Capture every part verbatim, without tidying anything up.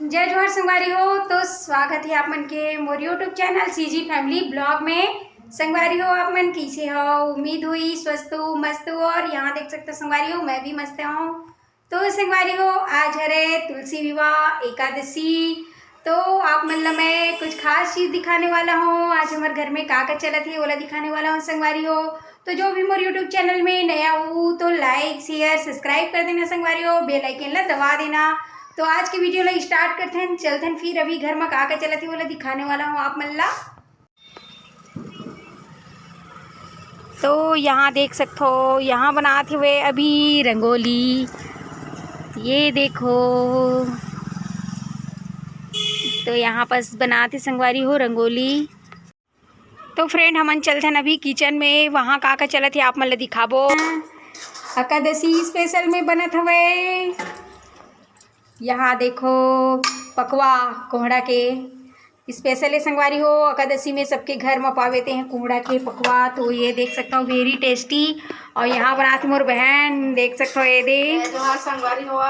जय जोहार संगवारी हो, तो स्वागत है आप मन के मोर YouTube channel CG Family Vlog में। संगवारी हो, आप मन कैसे हो? उम्मीद हुई स्वस्थ हो, मस्त हो। और यहाँ देख सकते हो संगवारी हो, मैं भी मस्त हूँ। तो संगवारी हो, आज हरे तुलसी विवाह एकादशी, तो आप मन ला मैं कुछ खास चीज दिखाने वाला हूँ। आज हमारे घर में का का चलत है, ओला दिखाने वाला हूँ संगवारी हो। तो जो भी मोर YouTube चैनल में नया हो तो like, share, subscribe कर देना संगवारी हो, bell icon ला दबा देना। तो आज के video ला start करथन, चलथन फिर अभी घर में का का चलत है, ओला दिखाने वाला हूँ आप मन ला। तो यहाँ देख सकथो, यहाँ बनात हवे अभी रंगोली। ये देखो, तो यहाँ पास बनात हे संगवारी हो रंगोली। तो friend, हमन चलथन अभी kitchen में, वहाँ का का चलत हे आप मन ला दिखाबो। एकादशी special में बनत हवे। यहाँ देखो, पकवा कोहड़ा के special है संगवारी हो। एकादशी में सबके घर में पावे ते हैं कोहड़ा के पकवा। तो ये देख सकता हूँ, very tasty। और यहाँ बनात मोर बहन, देख सकता हो, ये दे। जय जोहार संगवारी हो।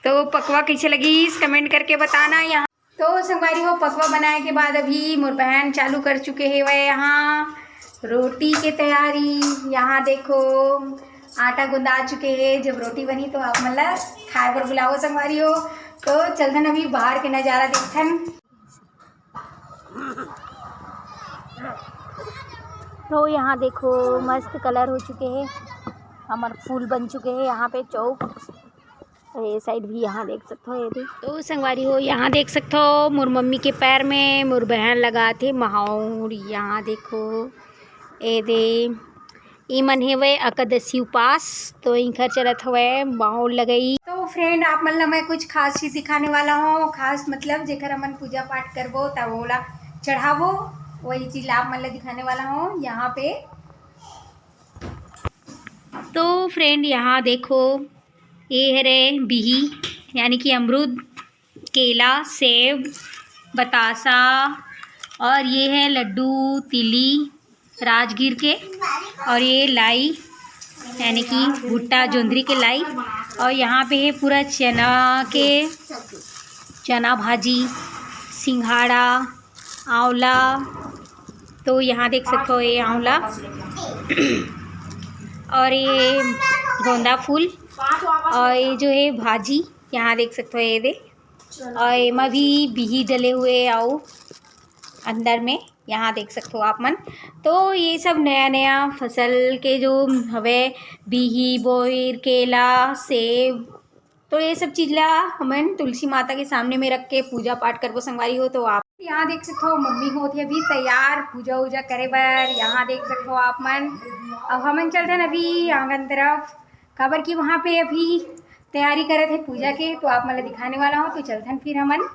तो पकवा कैसे लगी, comment करके बताना। यहाँ तो संगवारी हो, पकवा बनाए के बाद अभी मोर बहन चालू कर चुके हे वह यहाँ रोटी के तैयारी। यहाँ देखो, आटा गुंदा चुके हे। जब रोटी बनी तो आप मन ला खाए बर बुलाओ संगवारी हो। तो चलथन अभी बाहर के नजारा देखथन। तो यहाँ देखो, मस्त colour हो चुके हे, हमर फूल बन चुके हे यहाँ पे चौक। तो ये side भी यहाँ देख सकथो, ये दे। तो संगवारी हो, यहाँ देख सकथो, मोर मम्मी के पैर में मोर बहन लगात हे माहौर। यहाँ देखो, ये दे, ई मन हेवय एकादशी उपास, तो इनकर चलत हवय माहौर लगई। तो friend, आप मन ला मैं कुछ खास चीज दिखाने वाला हूँ। खास मतलब जेकर हमन पूजा पाठ करबो, तब ओला चढ़ाबो, वही चीज ला आप मन ला दिखाने वाला हूँ यहाँ पे। तो friend, यहाँ देखो, ये हरे बिही, यानी कि अमरूद, केला, सेब, बतासा, और ये है लड्डू, तिली, राजगीर के, और ये लाई, यानी कि भुट्टा जोंदरी के लाई, और यहाँ पे है पूरा चना के, चना भाजी, सिंघाड़ा, आंवला। तो यहाँ देख सकते हो, ये आंवला और ये गोंदा फूल, और ये जो है भाजी, यहाँ देख सकते हो, ये दे। और एमा भी बिही डले हुए अउ अंदर में, यहाँ देख सकते हो आप मन। तो ये सब नया नया फसल के जो हवे, बिही, बोइर, केला, सेब, तो ये सब चीज ला हमन तुलसी माता के सामने में रख के पूजा पाठ करबो संगवारी हो। तो आप यहाँ देख सकते हो, मम्मी होत हे अभी तैयार पूजा उजा करे बर। यहाँ देख सकते हो आप मन, अब हमन चलथन अभी आंगन तरफ, काबर कि वहाँ पे अभी तैयारी करत हे पूजा के, तो आप मन ला दिखाने वाला हूँ। तो चलथन फिर हमन।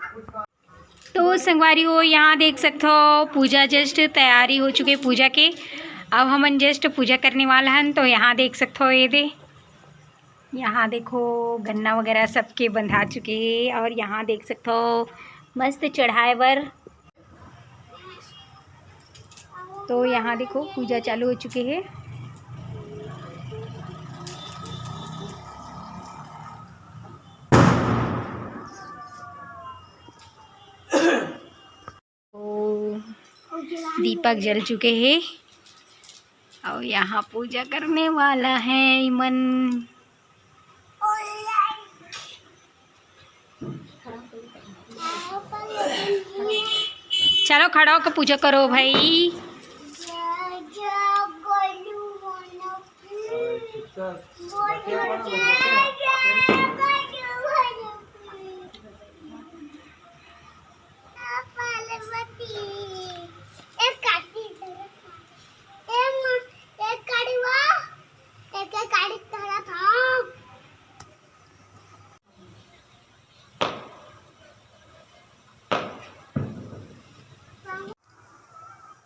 तो संगवारी हो, यहाँ देख सकते हो, पूजा just तैयारी हो चुके पूजा के। अब हमन just पूजा करने वाला हन। तो यहाँ देख सकते हो, ये दे, यहाँ देखो, गन्ना वगैरह सबके बंधा चुके हे। और यहाँ देख सकते हो, मस्त चढ़ाए बर। तो यहाँ देखो, पूजा चालू हो चुके हे। तो दीपक जल चुके हे और यहाँ पूजा करने वाला है इमन। चलो, खड़ा होकर पूजा करो भाई।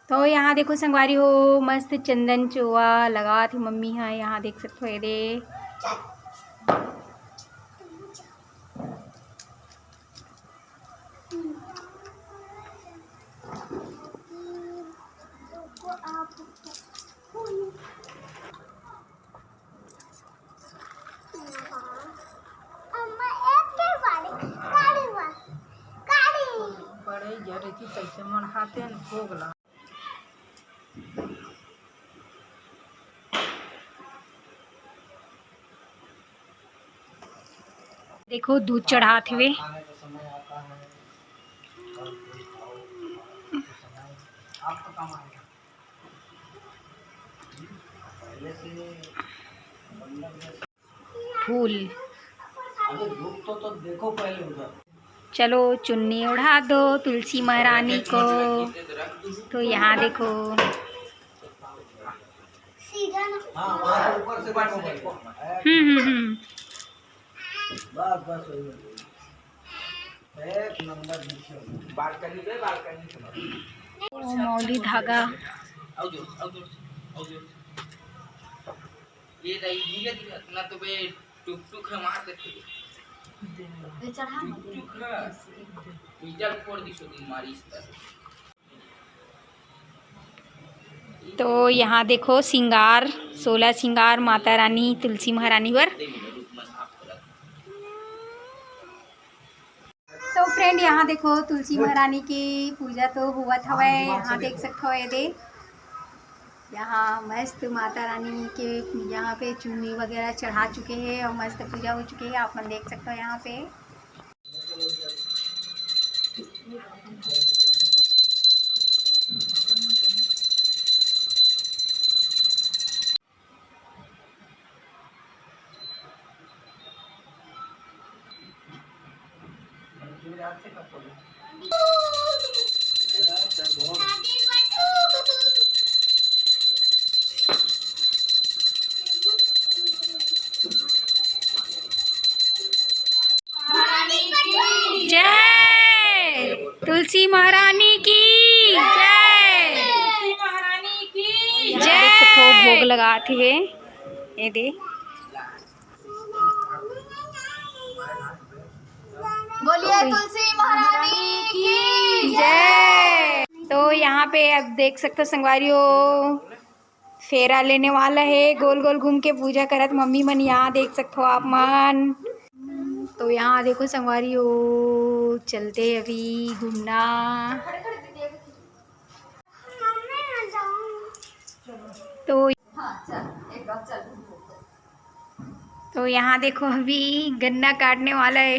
तो यहाँ देखो संगवारी हो, मस्त चंदन चोवा लगात हे मम्मी ह। यहाँ देख सकते हो, ये दे। अम्मा, एक के बारी, गाड़ी में। कि तइसे मन हाथे न भोग ला। देखो, दूध चढ़ात हवे। फूल। अरे रुक तो, तो देखो पहले उधर। चलो चुन्नी ओढ़ा दो तुलसी महारानी को। तो यहाँ देखो। हाँ, वहाँ से ऊपर से देखो भाई। हम्म, हम्म, हम्म। बस, बस, वही, वही। एक नंबर दृश्य। बालकनी गए, बालकनी से। ओ, मौली धागा। आओ जोर से, आओ जोर से, आओ जोर से। ये रही, धीरे धीरे, इतना तो बे टुक टुक है, मार देते। ये चढ़ा मत। टुक टुक है। मीटर फोड़ दी सो दिन मारी इस तरह। तो यहाँ देखो सिंगार, सोलह सिंगार माता रानी तुलसी महारानी बर। तो फ्रेंड, यहाँ देखो तुलसी महारानी की पूजा तो होवत हवय। यहाँ देख सकत हो, ये दे, यहाँ मस्त माता रानी के यहाँ पे चुन्नी वगैरह चढ़ा चुके हैं और मस्त पूजा हो चुकी है। आप मन देख सकते हो यहाँ पे। जय तुलसी महारानी की जय। तुलसी महारानी की जय। देख सकते हो, भोग लगात हे, ये दे। बोलिए तुलसी महारानी की जय। तो यहाँ पे अब देख सकते हो संगवारी हो, फेरा लेने वाला है, गोल गोल घूम के पूजा करत मम्मी मन। यहाँ देख सकते हो आप मन। तो यहाँ देखो संगवारी हो, चलते अभी घूमना। तो तो यहाँ देखो, अभी गन्ना काटने वाला है।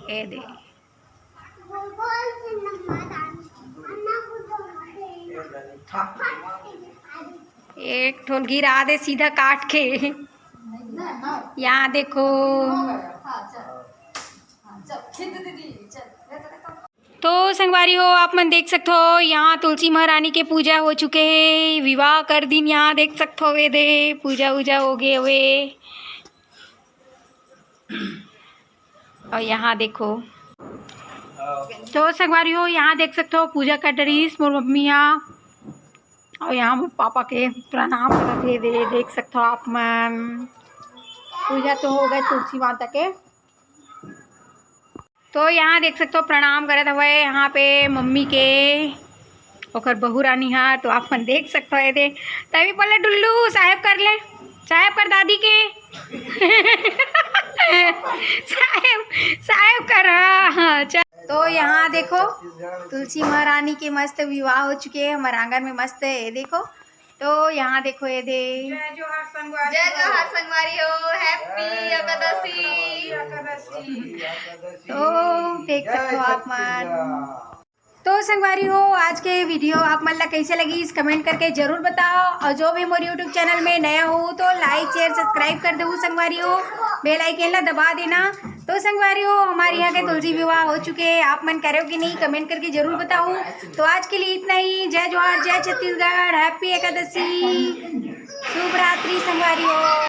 ये दे। एक ठोल गिरा दे सीधा काट के। यहाँ देखो। तो संगवारी हो, आप मन देख सकत हो, यहाँ तुलसी महारानी के पूजा हो चुके हे, विवाह कर दिन। यहाँ देख सकत हो, ये दे पूजा वूजा हो गए हुए। और यहाँ देखो, तो संगवारी हो, यहाँ देख सकत हो, पूजा कर डरिस मोर मम्मी हा। और यहाँ मोर पापा के प्रणाम करत हे, दे देख सकत हो आप मन। पूजा तो हो गए तुलसी माता के। तो यहाँ देख सकत हो, प्रणाम करत हवय यहाँ पे मम्मी के ओकर बहू रानी हा। तो आप मन देख सकत हो, ये दे तभी बोले, "डुल्लू, साहेब कर ले, साहेब कर दादी के।" साहेब, साहेब कर, हाँ, हाँ, चल। तो यहाँ देखो, तुलसी महारानी के मस्त विवाह हो चुके हे हमर आंगन में, मस्त है, ये देखो। तो यहाँ देखो, ये दे। जय जोहार संगवारी हो। जय जोहार संगवारी हो, happy एकादशी। एकादशी। तो देख सकते हो आप मन। तो संगवारी हो, आज के video आप मन ला कैसे लगिस, comment करके जरूर बताओ। और जो भी मोर YouTube channel में नया हो तो like, share, subscribe कर दो संगवारी हो, bell icon ला दबा देना। तो संगवारी हो, हमारे यहाँ के तुलसी विवाह हो चुके हैं, आप मन करे हो कि नहीं, comment करके जरूर बताओ। तो आज के लिए इतना ही। जय जोहार, जय छत्तीसगढ़, happy एकादशी, शुभ रात्रि संगवारी हो।